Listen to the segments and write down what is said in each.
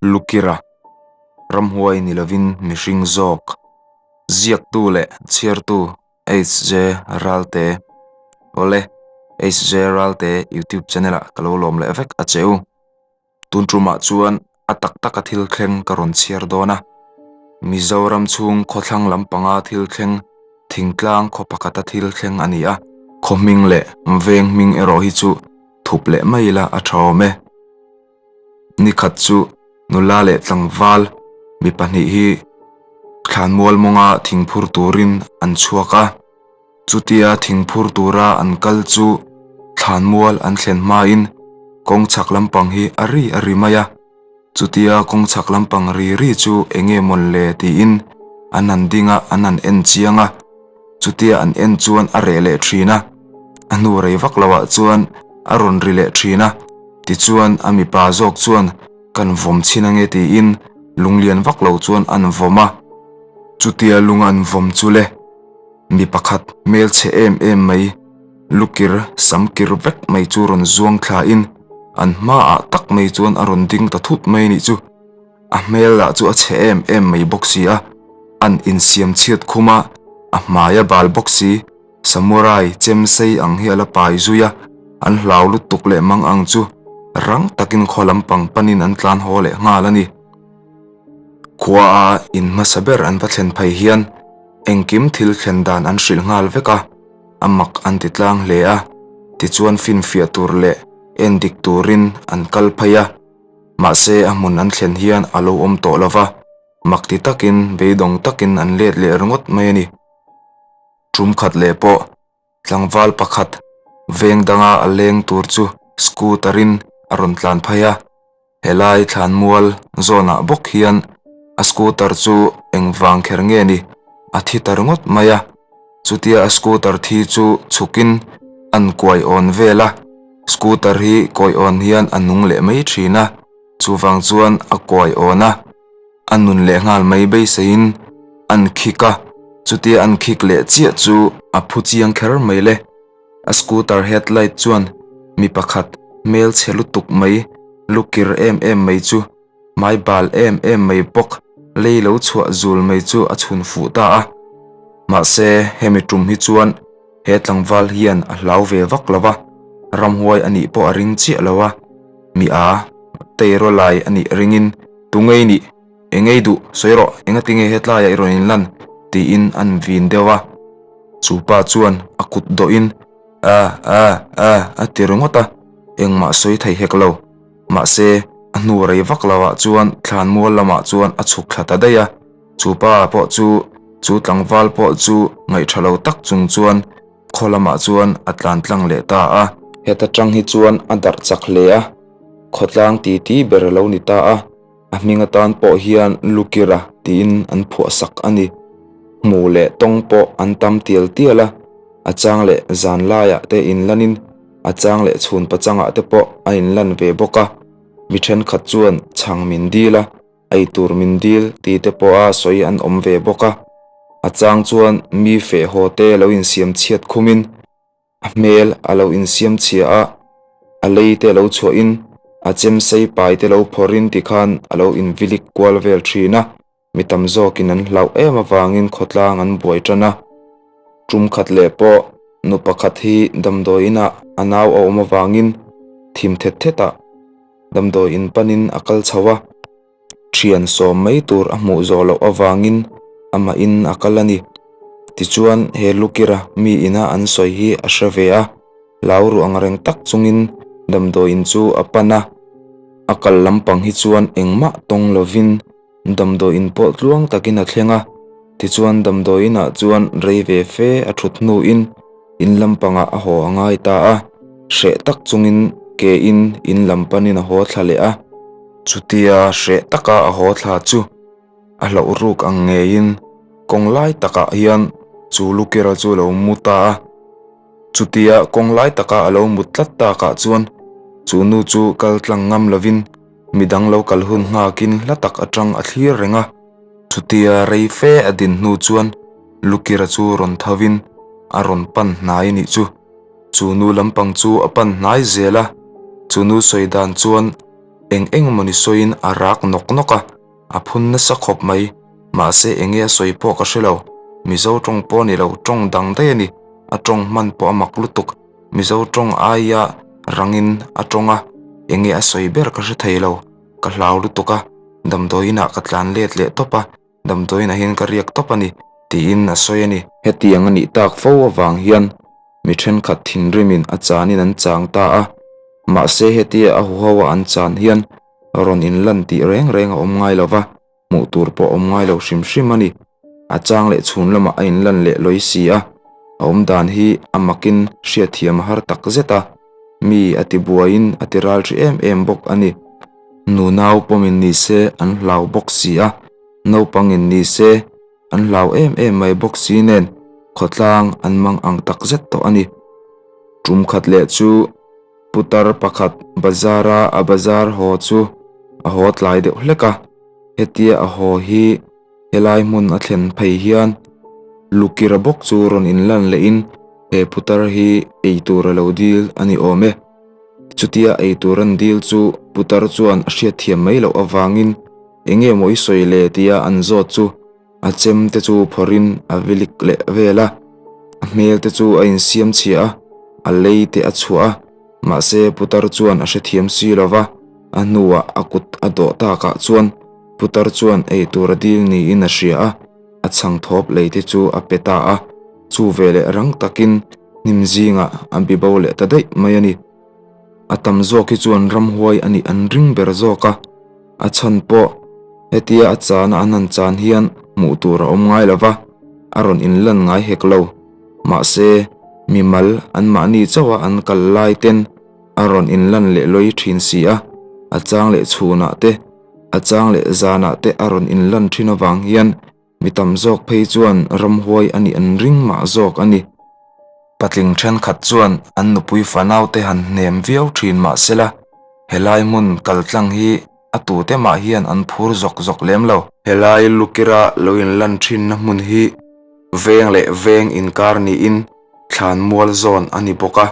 Lukira, Ramhuai ni lovin mihring zawk. Ziaktu leh chhiartu HJ Ralte. Awle, HJ Ralte YouTube channel ah ka lo lawm leh vek a che u. Tun tumah chuan a tak taka thil thleng ka rawn chhiar dawn a. Mizoram chhung khawthlang lampanga thil thleng, thingtlang khaw pakhata thil thleng a ni a. Khaw hming leh veng hming erawh hi chu thup leh mai ila a tha awm e. Ni khat chu nula leh tlangval mi pahnih hi thlanmual mawnga thingphur turin an chhuak a. Chutia thingphur tura an kal chu thlanmual an thlen hmain kawng chhak lampang hi a ri a ri mai a. Chutia kawng chhak lampang ri ri chu eng nge mawn le tiin an han ding a, an han en chiang a. Chutia an en chuan a reh leh thin a, a hnu rei vak loah chuan a rawn ri leh thin a. Tichuan a mipa zawk chuan kan vawm chhin ange tiin lunglian vak lo chuan an vawm a. Chutia lung an vawm chu le. Mi pakhat hmelchhe em em mai, lukir sam kir vek mai chu rawn zuang thlain an hmaah tak mai chuan a rawn ding ta thut mai nih chu. A hmel lah chu a chhe em em mai bawk si a, an insiam chhiat khum a, a hmai a bal bawk si. Samurai chem sei ang hi a la pai zui a, an hlau lutuk leh mang ang chu rang takin khaw lampang panin an tlan haw leh nghal a ni. Khua a in hmasa ber an va thlen phei hian Engkim thil thlen dan an hrilh nghal vek a, a mak an ti tlang hle a, tichuan finfiah tur leh en dik turin an kal phei a, mahse a hmun an thlen hian a lo awm tawh lo va, mak ti takin beidawng takin an let leh ringawt mai a ni. Tum khat leh pawh tlangval pakhat veng danga a leng tur chu scooter in a rawn tlan phei a. Helai thlanmual zawnah bawk hian a scooter chu engvang kher nge ni a thi ta ringawt mai a, chutia a scooter thi chu chhukin an kuai awn vel a, scooter hi kawi awn hian a nung leh mai thin a, chuvang chuan a kuai awn a, a nun leh nghal mai beiseiin an khik a, chutia an khik leh chiah chu a phu chiang kher mai le. A scooter headlight chuan mi pakhat hmel chhe lutuk mai, lu kir em em mai chu hmai bal em em mai bawk lei lo chhuah zul mai chu a chhun fuh ta a. Mahse, hemi tum hi chuan he tlangval hian a hlau ve vak lo va, ramhuai a nih pawh a ring chiah lo a, mi a teiraw lai a nih ringin tungei nih engei duh sawi rawh engatinge hetlaiah i rawn inlan tiin an vin deuh a. Chu pa chuan a kut dawhin a a a a ti ringawt a, engmah sawi thei hek lo. Mahse, a hnu rei vak lovah chuan thlanmual lamah chuan a chhuk thla ta daih a. Chu pa pawh chu, chu tlangval pawh chu ngaihṭha lo tak chung chuan khaw lamah chuan a tlan tlang leh ta a. Heta ṭang hi chuan a darh chak hle a, khawtlang titi ber a lo ni ta a. A hming atan pawh hian Lukira tiin an phuah sak a ni. Hmu leh tawng pawh an tam tial tial a, a chang leh zan laiah te inlanin a chang leh chhun pachangah te pawh a inlan ve bawk a. Mi thenkhat chuan chhang min dil a, eitur min dil ti te pawha sawi an awm ve bawk a. A chang chuan mi feh haw te lo insiam chhiat khumin A hmel a lo insiam chhia a, a lei te lo chhuahin a chemsei pai te lo phawrhin tikhan a lo invilik kual vel thin a, mi tam zawkin an hlauh em avangin khawtlang an buai tan a. Tum khat leh pawh nu pakhat hi damdawi inah a nau a awm avangin thim thet thetah damdawi in panin a kal chho a. Thian sawm mai tur a hmuh zawh loh avangin amahin a kal a ni. Tichuan he Lukira mi ina an sawi hi a hre ve a, hlau ruh ang reng tak chungin damdawiin chu a pan a. A kal lampang hi chuan engmah tawng lovin damdawiin pawh tluang takin a thleng a. Tichuan damdawiinah chuan rei ve fe a thut hnuin in lampangah a haw a ngai ta a, hreh tak chungin ke in in lam panin a haw thla leh a. Chutia hreh taka a haw thla chu a hlauh ruk ang ngeiin kawng lai takah hian chu Lukira chu a lo mu ta a. Chutia kawng lai taka a lo mut tlat takah chuan chu nu chu kal tlang ngam lovin midang lo kal hun nghakin hla tak atang a thlir reng a. Chutia rei fe a din hnu chuan Lukira chu rawn thovin a rawn pan hnai nih chu. Chu nu lampang chu a pan hnai zel a, chu nu sawi dan chuan. Eng eng emawni sawiin a rak nawk nawk a, a phun nasa khawp mai. Mahse enge a sawi pawh ka hre lo. Mizo tawng pawh a ni lo, tawng dang daih a ni. A tawng hman pawh a mak lutuk. Mizo tawng aia rangin a tawng a, enge a sawi ber ka hre thei lo. Ka hlau lutuk a, damdawiinah ka tlan let leh tawp a. Damdawiinah hian ka riak tawp a ni, tiin a sawi a ni. Hetiang a nih tak fo avang hian mi thenkhat thinrimin a chanin an chang ta a, mahse hetia a huho a an chan hian rawn inlan tih reng reng a awm ngai lo va, hmuh tur pawh a awm ngai lo hrim hrim a ni. A chang leh chhun lamah a inlan leh lawi si a, a awm dan hi a makin hriatthiam a har tak zet a, mi a tibuaiin a tiral ṭhi em em bawk a ni. Nunau pawmin ni se an hlau bawk si a, naupangin ni se an hlau em em mai bawk si nen khawtlang an mang ang tak zet tawh a ni. Tum khat leh chu putar pakhat bazara a bazar haw chu a haw tlai deuh hlek a, hetia a haw hi helai hmun a thlen phei hian lukira bawk chu rawn inlan lehin he putar hi eitur a lo dil a ni awm e. Chutia eitur an dil chu putar chuan a hriatthiam mai loh avangin eng nge maw i sawi le tia an zawt chu a chem te chu phawrhin a vilik leh vel a, a hmel te chu a insiam chhia a, a lei te a chhuah a, mahse putar chuan a hrethiam si lo va, a hnuah a kut a dawh takah chuan putar chuan eitur a dil niin a hria a, a chhangthawp lei te chu a pe ta a, chu veleh rang takin Hnim zingah a bi bo leh ta daih mai a ni. A tam zawk hi chuan ramhuai a nih an ring ber zawk a, a chhan pawh hetia a chana an han chan hian hmuh tur a awm ngai lo va, a rawn inlan ngai hek lo. Mahse, mimal anmahni chauha an kal lai ten a rawn inlan leh lawi thin si a, a chang leh chhunah te, a chang leh zanah te a rawn inlan thin avang hian Mi tam zawk phei chuan ramhuai a nih an ring mah zawk a ni. Patling thenkhat chuan an nupui fanaute han hnem viau thin mah sela, helai hmun kaltlang hi a tute mah hian an phur zawk zawk lem lo. Helai lukira lo inlan thinna hmun hi veng leh veng inkar niin thlan mual zawn a ni bawk a,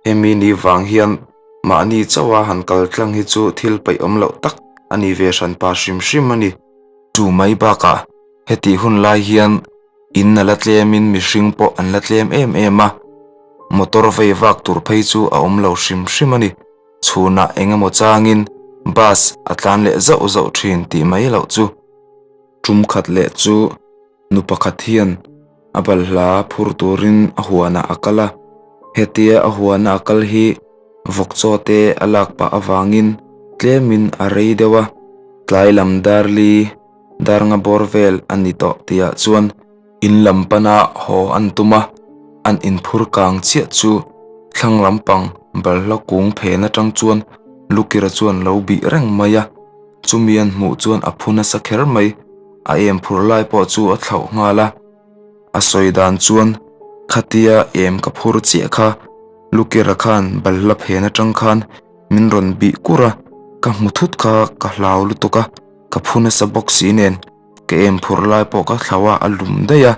hemi ni vang hian mahni chauha han kaltlang hi chu thil peih awm loh tak a ni ve hranpa hrim hrim a ni. Chu mai bakah hetih hun lai hian in a la tlemin mihring pawh an la tlem em em a, motor vei vak tur phei chu a awm lo hrim hrim a ni. Chhunah eng emaw changin bus a tlan leh zauh zauh thin tih mai loh chu. Tum khat leh chu nu pakhat hian a balhla phur turin a huanah a kal a, hetia a huana a kal hi vawk chaw te a lak pah avangin tlemin a rei deuh a, tlai lam dar li dar nga bawr vel a ni tawh tihah chuan in lam pana haw an tum a, an inphur kang chiah chu thlang lampang balhla kung phen atang chuan Lukira chuan lo bih reng mai a, chumi an hmuh chuan a phu nasa kher mai. A em phur lai pawh chu a thlauh nghal a, a sawi dan chuan khatia em ka phur chiah kha Lukira khan balhla phen atang khan min rawn bih kur a, ka hmu thut kha ka hlau lutuk a, ka phu nasa bawk si nen ka em phur lai pawh ka thlauh a, a lum daih a,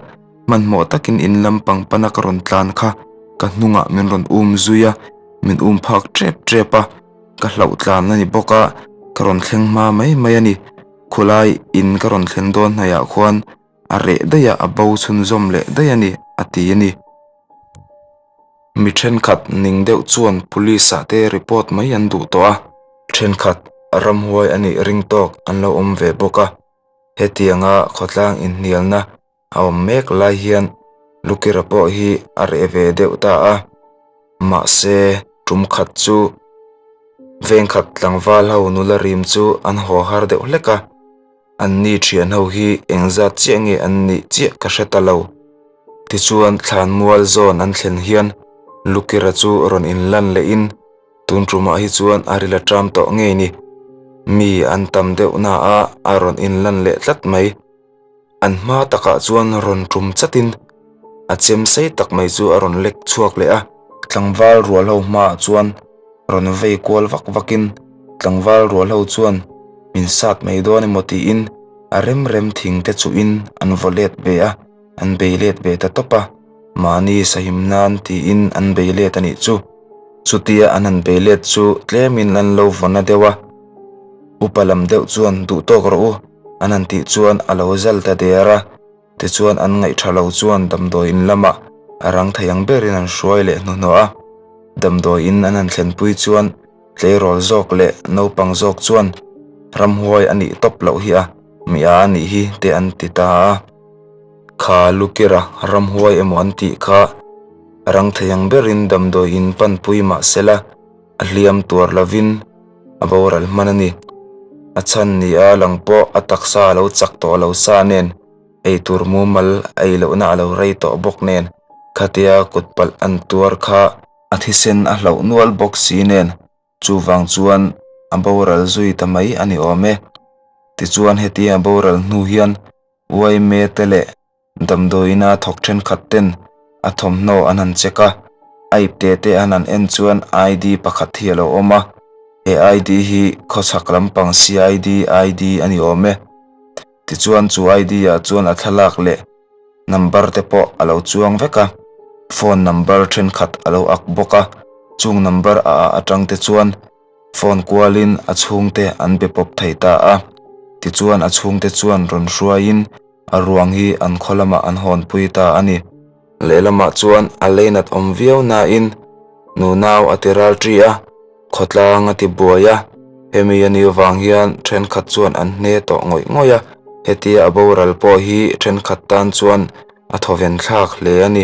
hmanhmawh takin in lampang pana ka rawn tlan kha ka hnungah min rawn um zui a, min um phak tep tep a, ka hlauh tlan a ni bawk a, ka rawn thleng hma mai mai a ni. Khulai in ka rawn thlen dawn hnaiah khuan a reh daih a, a bo chhunzawm leh daih a ni, a ti a ni. Mi thenkhat ning deuh chuan police ah te report mai an duh tawh a, thenkhat ramhuai a nih ring tawk an lo awm ve bawk a, hetianga khawtlang inhnialna a awm mek lai hian Lukira pawh hi a reh ve deuh ta a, mahse tum khat chu vengkhat tlangval ho nula rim chu an haw har deuh hlek a, an ni thian ho hi engzat chiah nge an nih chiah ka hre ta lo. Tichuan thlanmual zawn an thlen hian Lukira chu rawn inlan lehin tun tumah hi chuan a rila ṭam tawh ngei ni. Mi an tam deuh na a, a rawn inlan leh tlat mai. An hma takah chuan rawn tum chatin a chem sei tak mai chu a rawn lek chhuak leh a. Tlangval rual ho hmaah chuan rawn vei kual vak vakin tlangval rual ho chuan min sat mai dawn emaw tiin a rem rem thing te chuhin an vaw let ve a, an bei let ve ta tawp a, mahni sahim nan tiin an bei let a nih chu. Chutia an han bei let chu tlemin an lo vaw na deuh a. Upa lam deuh chuan duh tawk rawh u an han tih chuan a lo zal ta der a, tichuan an ngaih tha lo chuan damdawi in lamah a rang thei ang berin an hruai leh hnuhnawh a. Damdawi in an han thlenpui chuan tleirawl zawk leh naupang zawk chuan ramhuai a nih tawp loh hi a, mi a a nih hi te an ti ta a. Kha Lukira ramhuai emaw an tih kha rang thei ang berin damdawi in panpui mah sela a hliam tuar lovin a boral hman a ni. A chhan ni a lang pawh a taksa a lo chak tawh lo sa nen eitur mumal a ei lohna a lo rei tawh bawk nen khatia kut palh an tuar kha a thisen a hlauh nual bawk si nen Chuvang chuan a boral zui ta mai a ni awm e. Tichuan hetia a boral hnu hian Uaime te leh damdawiina thawk thenkhat ten a thawmhnaw an han check a, a ipte te an han en chuan ID pakhat hi a lo awm a, he ID hi khawchhak lampang CID ID a ni awm e. Tichuan chu ID ah chuan a thlalak leh number te pawh a lo chuang vek a, phone number thenkhat a lo ak bawk a, chung number a ah atang te chuan phone kualin a chhungte an be pawp thei ta a, tichuan a chhungte chuan rawn hruaiin a ruang hi an khaw lamah an hawnpui ta a ni. Lehlamah chuan a leinat awm viau nain nunau a ti ral ṭi a, khawtlang a ti buai a, hemi a nih avang hian thenkhat chuan an hne tawh ngawih ngawih a, hetia a boral pawh hi thenkhat tan chuan a thawven thlak hle a ni.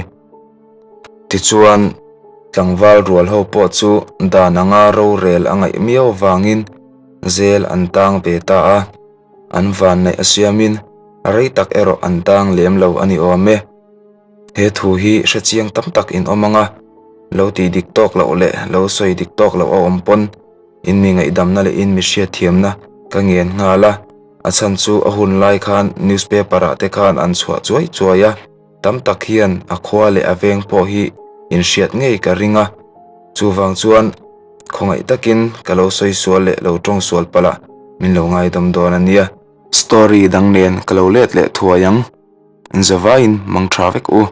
Tichuan, tlangval rual ho pawh chu dan anga rorel a ngaih miau avangin zel an tang ve ta a. An vanneih a siamin rei tak erawh an tang lem lo a ni awm e. He thu hi hre chiang tam tak in awm ang a, lo tih dik tawk loh leh lo sawi dik tawk loh a awm pawn in mi ngaihdamna leh in mi hriatthiamna ka ngen nghal a, a chhan chu a hun lai khan newspaper ah te khan an chhuah chuai chuai a, tam tak hian a khua leh a veng pawh hi in hriat ngei ka ring a, chuvang chuan Khawngaih takin ka lo sawi sual leh lo tawng sual palh a, min lo ngaidam dawn a nia. Story dang nen ka lo let leh thuai ang. Zavaiin mang tha vek u.